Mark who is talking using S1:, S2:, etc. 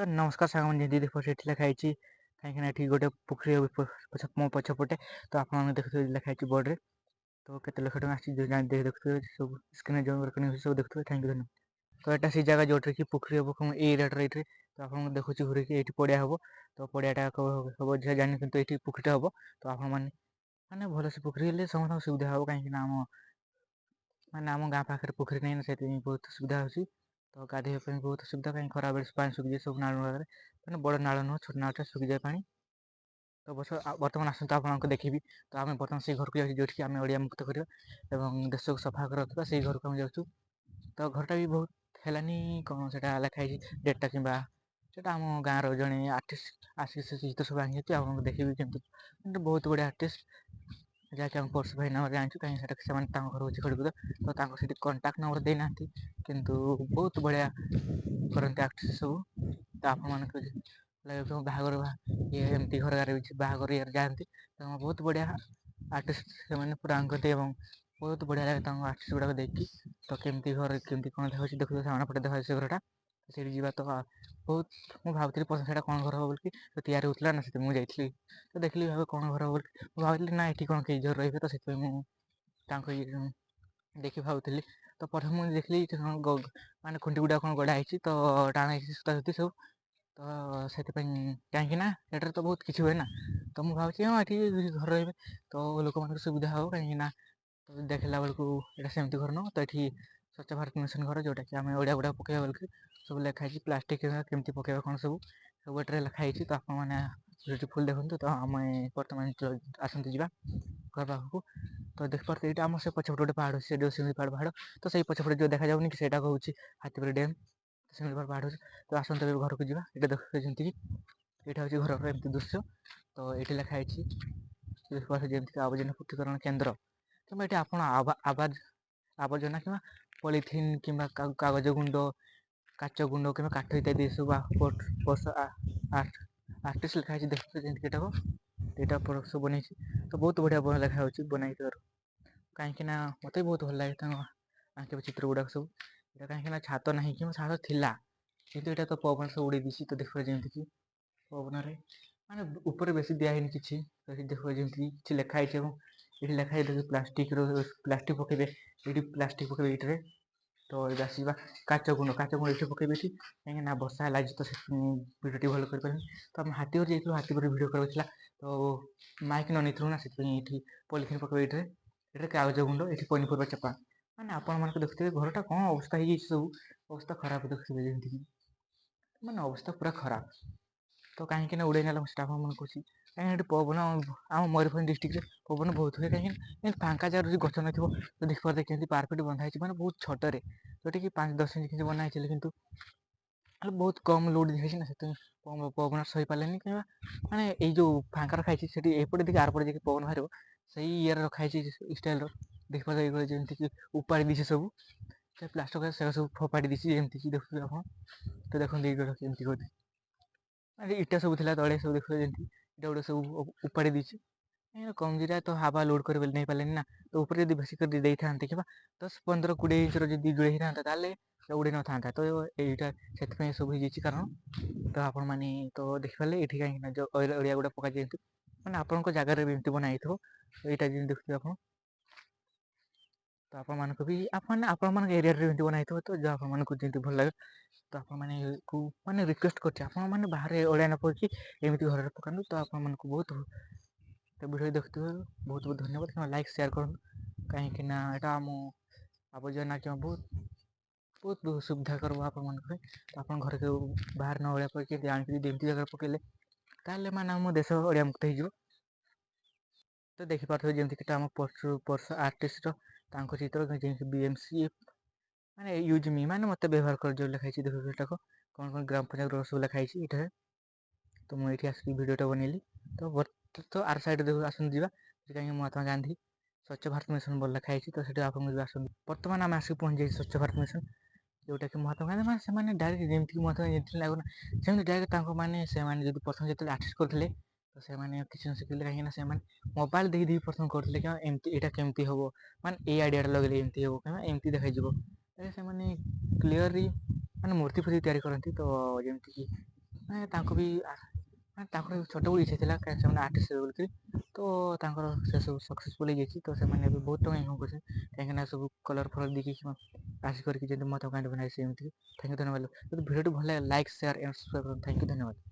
S1: ତ ନମସ୍କାର ସାଙ୍ଗମାନେ, ଯେମିତି ଦେଖ ସେଠି ଲେଖା ହେଇଛି, କାହିଁକିନା ଏଠି ଗୋଟେ ପୋଖରୀ ପଛ ମୋ ପଛପଟେ। ତ ଆପଣମାନେ ଦେଖୁଥିବେ ଲେଖା ହେଇଛି ବୋର୍ଡ଼ରେ। ତ କେତେ ଲକ୍ଷ ଟଙ୍କା ଆସିଛି ଦେଖୁଥିବେ ସବୁ, ସ୍କ୍ରିନରେ ଯେଉଁ ରେକର୍ଡ଼ିଂ ସବୁ ଦେଖୁଥିବେ। Thank you, ଧନ୍ୟବାଦ। ତ ଏଇଟା ସେଇ ଜାଗା ଯେଉଁଥିରେ କି ପୋଖରୀ ହେବ ଏଇ ଏରିଆଟାରେ ଏଇଠି। ତ ଆପଣଙ୍କୁ ଦେଖୁଛି ଘୁରିକି, ଏଇଠି ପଡ଼ିଆ ହେବ। ତ ପଡ଼ିଆଟା ହେବ ଝିଅ ଜାଣିନି, କିନ୍ତୁ ଏଇଠି ପୋଖରୀଟା ହେବ। ତ ଆପଣମାନେ ମାନେ ଭଲସେ ପୋଖରୀ ହେଲେ ସମସ୍ତଙ୍କୁ ସୁବିଧା ହେବ, କାହିଁକିନା ଆମ ମାନେ ଆମ ଗାଁ ପାଖରେ ପୋଖରୀ ନାହିଁ ନା, ସେଥିପାଇଁ ବହୁତ ସୁବିଧା ହେଉଛି। ତ ଗାଧୋଇବା ପାଇଁ ବହୁତ ସୁବିଧା, କାହିଁ ଖରାବେଳେ ପାଣି ଶୁଖିଯାଏ ସବୁ ନାଳ ନାଳରେ। ମାନେ ବଡ଼ ନାଳ ନୁହଁ, ଛୋଟ ନାଳଟା ଶୁଖିଯାଏ ପାଣି। ତ ବର୍ଷ ବର୍ତ୍ତମାନ ଆସନ୍ତୁ, ଆପଣଙ୍କୁ ଦେଖିବି। ତ ଆମେ ବର୍ତ୍ତମାନ ସେଇ ଘରକୁ ଯାଉଛୁ ଯେଉଁଠିକି ଆମେ ଅଳିଆ ମୁକ୍ତ କରିବା ଏବଂ ଦେଶକୁ ସଫା କରି ରଖିବା। ସେଇ ଘରକୁ ଆମେ ଯାଉଛୁ। ତ ଘରଟା ବି ବହୁତ ହେଲାନି, କ'ଣ ସେଇଟା ଲେଖା ହେଇଛି ଡେଟ୍ଟା, କିମ୍ବା ସେଇଟା ଆମ ଗାଁର ଜଣେ ଆର୍ଟିଷ୍ଟ ଆସିକି ସେ ଚିତ୍ର ସବୁ ଆଣିଛନ୍ତି। ଆପଣଙ୍କୁ ଦେଖିବି କେମିତି, କିନ୍ତୁ ବହୁତ ବଢ଼ିଆ ଆର୍ଟିଷ୍ଟ, ଯାହାକି ଆମେ ପର୍ଶୁ ଭାଇ ନାମରେ ଜାଣିଛୁ, କାହିଁକି ସେଟା ସେମାନେ ତାଙ୍କ ଘର ହେଉଛି ଖଡ଼ିକୁଦ। ତ ତାଙ୍କ ସେଠି କଣ୍ଟାକ୍ଟ ନମ୍ବର ଦେଇନାହାନ୍ତି, କିନ୍ତୁ ବହୁତ ବଢ଼ିଆ କରନ୍ତି ଆର୍ଟିଷ୍ଟ ସବୁ। ତ ଆପଣମାନଙ୍କୁ ବାହାଘର ଇଏ ଏମିତି ଘର ବାହାଘର ଇଏରେ ଯାଆନ୍ତି, ତ ବହୁତ ବଢ଼ିଆ ଆର୍ଟିଷ୍ଟ ସେମାନେ ପୁରା ଆଙ୍କନ୍ତି ଏବଂ ବହୁତ ବଢ଼ିଆ ଲାଗେ ତାଙ୍କ ଆର୍ଟିଷ୍ଟ ଗୁଡ଼ାକ ଦେଖି। ତ କେମିତି ଘର କେମିତି କ'ଣ ଦେଖାଯାଉଛି ଦେଖୁଥିବେ, ସାମ୍ନା ପଟେ ଦେଖାଯାଉଛି ସେ ଘରଟା, ସେଇଠି ଯିବା। ତ ବହୁତ ମୁଁ ଭାବୁଥିଲି ପ୍ରଥମେ ସେଇଟା କ'ଣ ଘର ହେବ ବୋଲିକି। ତ ତିଆରି ହେଉଥିଲା ନା, ସେଥିପାଇଁ ମୁଁ ଯାଇଥିଲି। ତ ଦେଖିଲି ଭାବେ କ'ଣ ଘର ହେବ ବୋଲି ମୁଁ ଭାବିଲି, ନା ଏଠି କ'ଣ କେହି ଘର ରହିବେ? ତ ସେଥିପାଇଁ ମୁଁ ତାଙ୍କ ଇଏ ଦେଖି ଭାବୁଥିଲି। ତ ପ୍ରଥମେ ମୁଁ ଦେଖିଲି ମାନେ ଖୁଣ୍ଟି ଗୁଡ଼ାକ କ'ଣ ଗଡ଼ା ହେଇଛି, ତ ଟାଣ ହେଇଛି ସୂତା ସୁତି ସବୁ। ତ ସେଥିପାଇଁ, କାହିଁକି ନା ଏଠାରେ ତ ବହୁତ କିଛି ହୁଏ ନା, ତ ମୁଁ ଭାବୁଛି ହଁ ଏଠି ଘର ରହିବେ ତ ଲୋକମାନଙ୍କୁ ସୁବିଧା ହେବ, କାହିଁକି ନା ତ ଦେଖିଲା ବେଳକୁ ଏଇଟା ସେମିତି ଘର ନୁହଁ। ତ ଏଠି ସ୍ୱଚ୍ଛ ଭାରତ ମିଶନ ଘର, ଯେଉଁଟାକି ଆମେ ଅଳିଆ ଗୁଡ଼ାକ ପକାଇବା ବୋଲିକି ସବୁ ଲେଖା ହେଇଛି। ପ୍ଲାଷ୍ଟିକ୍ କେମିତି ପକାଇବା କ'ଣ ସବୁ ସବୁ ଏଠାରେ ଲେଖା ହେଇଛି। ତ ଆପଣମାନେ ଭିଡ଼ିଓଟି ଫୁଲ୍ ଦେଖନ୍ତୁ। ତ ଆମେ ବର୍ତ୍ତମାନ ଆସନ୍ତୁ ଯିବା ଘର ପାଖକୁ। ତ ଦେଖିପାରୁଥିବେ ଏଇଟା ଆମ ସେ ପଛପଟେ ଗୋଟେ ପାହାଡ଼, ସେ ଯେଉଁ ଶିମିଳିପାଳ ପାହାଡ଼। ତ ସେଇ ପଛପଟେ ଯେଉଁ ଦେଖାଯାଉନି କି, ସେଇଟା ହେଉଛି ହାତୀବାରି ଡ୍ୟାମ୍। ଶିମିଳିପାଳ ପାହାଡ଼ ଅଛି। ତ ଆସନ୍ତୁ ଏବେ ଘରକୁ ଯିବା। ଏଇଟା ଦେଖୁଛନ୍ତି ଯେମିତିକି ଏଇଟା ହେଉଛି ଘରର ଏମିତି ଦୃଶ୍ୟ। ତ ଏଇଠି ଲେଖା ହେଇଛି ଦେଖିପାରୁଥିବେ ଯେମିତିକି ଆବର୍ଜନା ପୃଥକୀକରଣ କେନ୍ଦ୍ର, କିମ୍ବା ଏଠି ଆପଣ ଆବାଜ ଆବର୍ଜନା କିମ୍ବା ପଲିଥିନ୍ କିମ୍ବା କାଗଜ ଗୁଣ୍ଡ, କାଚ ଗୁଣ୍ଡ କିମ୍ବା କାଠ ଇତ୍ୟାଦି ଏସବୁ ଆର୍ଟିଷ୍ଟ ଲେଖା ହେଇଛି। ଦେଖୁଥିବେ ଯେମିତିକି ଏଇଟାକୁ ଏଇଟା ସବୁ ବନେଇଛି। ତ ବହୁତ ବଢ଼ିଆ ଲେଖା ହେଉଛି ବନେଇଥିବାରୁ, କାହିଁକି ନା ମୋତେ ବି ବହୁତ ଭଲ ଲାଗେ ତାଙ୍କ ଆଙ୍କିବା ଚିତ୍ର ଗୁଡ଼ାକ ସବୁ। ଏଇଟା କାହିଁକି ନା ଛାତ ନାହିଁ, କିମ୍ବା ଛାତ ଥିଲା କିନ୍ତୁ ଏଇଟା ତ ପବନ ସବୁ ଉଡ଼େଇ ଦେଇଛି। ତ ଦେଖିବା ଯେମିତିକି ପବନରେ ମାନେ ଉପରେ ବେଶୀ ଦିଆ ହେଇନି କିଛି। ତ ଏଠି ଦେଖିବା ଯେମିତି କିଛି ଲେଖା ହେଇଛି, ଏବଂ ଏଠି ଲେଖା ହେଇଛି ପ୍ଲାଷ୍ଟିକର ପ୍ଲାଷ୍ଟିକ ପକେଇବେ ଏଇଠି, ପ୍ଲାଷ୍ଟିକ ପକେଇବେ ଏଇଥିରେ। ତ ଏବେ ଆସିବା କାଚ ଗୁଣ୍ଡ, କାଚ ଗୁଣ୍ଡ ଏଠି ପକେଇବେ ଏଠି, କାହିଁକି ନା ବର୍ଷା ହେଲା ଆଜି, ତ ସେ ଭିଡ଼ିଓଟି ଭଲ କରିପାରିନି। ତ ଆମେ ହାତୀଘର ଯାଇଥିଲୁ, ହାତୀଘର ଭିଡ଼ିଓ କରିବାକୁ ଥିଲା, ତ ମାଇକ୍ ନ ନେଇଥିଲୁ ନା, ସେଥିପାଇଁ ଏଇଠି ପଲିଥିନ୍ ପକେଇବେ ଏଇଥିରେ। ଏଠାରେ କାଗଜ ଗୁଣ୍ଡ, ଏଠି ପନିପରିବା ଚୋପା। ମାନେ ଆପଣମାନଙ୍କୁ ଦେଖୁଥିବେ ଘରଟା କ'ଣ ଅବସ୍ଥା ହେଇଯାଇଛି, ସବୁ ଅବସ୍ଥା ଖରାପ। ଦେଖୁଥିବେ ଯେମିତିକି ମାନେ ଅବସ୍ଥା ପୁରା ଖରାପ। ତ କାହିଁକି ନା ଉଡ଼େଇ ନେଲା ସେଟା ଆପଣମାନଙ୍କୁ କହୁଛି, କାହିଁକି ଏଠି ପବନ ଆମ ମୟୂରଭଞ୍ଜ ଡିଷ୍ଟ୍ରିକ୍ଟରେ ପବନ ବହୁତ ହୁଏ, କାହିଁକି ନା ଫାଙ୍କା ଜାଗାରେ ଯଦି ଗଛ ନଥିବ। ତ ଦେଖିପାରୁଥିବେ କେମିତି ପାର୍କଟି ବନ୍ଧା ହେଇଛି, ମାନେ ବହୁତ ଛୋଟରେ, ଯେଉଁଟାକି 5 10 ଇଞ୍ଚ କିଛି ବନା ହେଇଛି, କିନ୍ତୁ ହେଲେ ବହୁତ କମ୍ ଲୋଡ଼ ଦିଆହେଇଛି ନା, ସେଥିପାଇଁ ପବନ ସହିପାରିଲେନି। କିମ୍ବା ମାନେ ଏଇ ଯେଉଁ ଫାଙ୍କା ରଖା ହେଇଛି ସେଠି ଏପଟେ ଦେଇକି ଆରପଟେ ଦେଇକି ପବନ ବାହାରିବ, ସେଇ ଇଏରେ ରଖା ହେଇଛି ଷ୍ଟାଇଲର। ଦେଖିପାରୁଥିବେ ଯେମିତିକି ଉପାଡ଼ି ଦେଇଛି ସବୁ, ସେ ପ୍ଲାଷ୍ଟର ସେଟା ସବୁ ଫୋପାଡ଼ି ଦେଇଛି ଯେମିତିକି ଦେଖୁଥିବେ ଆପଣ। ତ ଦେଖନ୍ତୁ ଏଇ କେମିତି କରିଛି, ମାନେ ଇଟା ସବୁ ଥିଲା ତଳେ ସବୁ, ଦେଖିବେ ଯେମିତି ଇଟା ଗୁଡ଼ା ସବୁ ଉପାଡ଼ି ଦେଇଛି। କାହିଁକିନା କମଜୋରିଆ ତ ହାବା ଲୋଡ଼ କରି ନେଇପାରିଲେନି ନା। ତ ଉପରେ ଯଦି ବେଶୀ କରି ଦେଇଥାନ୍ତେ କିମ୍ବା 10 15 20 ଇଞ୍ଚର ଯଦି ଯୋଡ଼େଇ ହେଇଥାନ୍ତା, ତାହେଲେ ଉଡ଼େଇ ନଥାନ୍ତା। ତ ଏଇଟା ସେଥିପାଇଁ ସବୁ ହେଇଯାଇଛି କାରଣ। ତ ଆପଣମାନେ ତ ଦେଖିପାରିଲେ ଏଠି, କାହିଁକିନା ଯେଉଁ ଅଳିଆ ଗୁଡ଼ା ପକାଯାଏ, ମାନେ ଆପଣଙ୍କ ଜାଗାରେ ବି ଏମିତି ବନା ହେଇଥିବ ଏଇଟା ଯେମିତି ଦେଖୁଥିବେ ଆପଣ। ତ ଆପଣମାନଙ୍କୁ ବି ଆପଣ ଆପଣମାନଙ୍କ ଏରିଆରେ ଏମିତି ବନା ହେଇଥିବ, ତ ଯାହା ଆପଣମାନଙ୍କୁ ଯେମିତି ଭଲ ଲାଗେ। ତ ଆପଣମାନଙ୍କୁ ମାନେ ରିକ୍ୱେଷ୍ଟ କରୁଛି, ଆପଣମାନେ ବାହାରେ ଅଳିଆ ନ ପକେଇକି ଏମିତି ଘରରେ ପକାନ୍ତୁ। ତ ଆପଣମାନଙ୍କୁ ବହୁତ ତ ଭିଡ଼ିଓ ଦେଖୁଥିବାରୁ ବହୁତ ବହୁତ ଧନ୍ୟବାଦ, କିମ୍ବା ଲାଇକ୍ ସେୟାର କରନ୍ତୁ, କାହିଁକି ନା ଏଇଟା ଆମ ଆବର୍ଜନା କିମ୍ବା ବହୁତ ବହୁତ ସୁବିଧା କରିବ ଆପଣମାନଙ୍କ ପାଇଁ। ତ ଆପଣ ଘରେ କେବେ ବାହାରେ ନ ଅଳିଆ ପକେଇକି ଆଣିକି ଯଦି ଏମିତି ଜାଗାରେ ପକେଇଲେ, ତାହେଲେ ମାନେ ଆମ ଦେଶ ଅଳିଆ ମୁକ୍ତ ହେଇଯିବ। ତ ଦେଖିପାରୁଥିବେ ଯେମିତିକି ଆମ ପର୍ଶୁ ପର୍ଶ ଆର୍ଟିଷ୍ଟର ତାଙ୍କ ଚିତ୍ର, ଯେମିତି ବି ଏମ୍ ସି ମାନେ ୟୁଜ୍ ମି, ମାନେ ମୋତେ ବ୍ୟବହାର କର ଯେଉଁ ଲେଖା ହେଇଛି। ଦେଖ ସେଟାକୁ କ'ଣ କ'ଣ ଗ୍ରାମ ପଞ୍ଚାୟତ ସବୁ ଲେଖା ହେଇଛି ଏଠାରେ। ତ ମୁଁ ଏଇଠି ଆସିକି ଭିଡ଼ିଓଟା ବନେଇଲି। ତ ଆର ସାଇଡ଼୍ ଦେଖ, ଆସନ୍ତୁ ଯିବା କାହିଁକି ମହାତ୍ମା ଗାନ୍ଧୀ ସ୍ୱଚ୍ଛ ଭାରତ ମିଶନ ବୋଲି ଲେଖା ହେଇଛି। ତ ସେଠି ଆପଣଙ୍କୁ ଆସନ୍ତୁ। ବର୍ତ୍ତମାନ ଆମେ ଆସିକି ପହଞ୍ଚି ଯାଇଛୁ ସ୍ୱଚ୍ଛ ଭାରତ ମିଶନ, ଯେଉଁଟାକି ମହାତ୍ମା ଗାନ୍ଧୀ, ମାନେ ସେମାନେ ଡାଇରେକ୍ଟ ଯେମିତିକି ମହାତ୍ମା ଯେମିତି ଲାଗୁନା ସେମିତି ଡାଇରେକ୍ଟ ତାଙ୍କ ମାନେ ସେମାନେ ଯଦି ପ୍ରଥମେ ଯେତେବେଳେ ଆର୍ଟିଷ୍ଟ କରୁଥିଲେ, ତ ସେମାନେ କିଛି ନ ଶିଖିଲେ, କାହିଁକିନା ସେମାନେ ମୋବାଇଲ ଦେଇ ଦେଇ ପ୍ରଥମେ କରୁଥିଲେ, କିମ୍ବା ଏମିତି ଏଇଟା କେମିତି ହେବ, ମାନେ ଏଇ ଆଇଡ଼ିଆଟା ଲଗେଇଲେ ଏମିତି ହେବ କିମ୍ବା ଏମିତି ଦେଖାଯିବ। ସେମାନେ କ୍ଲିଅରଲି ମାନେ ମୂର୍ତ୍ତି ଫୂର୍ତ୍ତି ତିଆରି କରନ୍ତି। ତ ଯେମିତିକି ମାନେ ତାଙ୍କୁ ବି ମାନେ ତାଙ୍କର ଛୋଟବେଳୁ ଇଚ୍ଛା ଥିଲା ସେମାନେ ଆର୍ଟିଷ୍ଟ ହେବେ ବୋଲିକି। ତ ତାଙ୍କର ସେସବୁ ସକ୍ସେସଫୁଲ୍ ହେଇଯାଇଛି। ତ ସେମାନେ ଏବେ ବହୁତ ଟଙ୍କା ଇନକମ୍ କରୁଛନ୍ତି, କାହିଁକିନା ସବୁ କଲର୍ ଫଲର୍ ଦେଇକି ଆସି କରିକି ଯେମିତି ମହାତ୍ମା ଗାନ୍ଧୀ ବନାଏ ସେମିତି। Thank you, ଧନ୍ୟବାଦ। ଯଦି ଭିଡ଼ିଓଟି ଭଲ ଲାଗେ, ଲାଇକ୍, ସେୟାର ଆଣ୍ଡ ସବସ୍କ୍ରାଇବ୍ କରନ୍ତୁ। Thank you, ଧନ୍ୟବାଦ।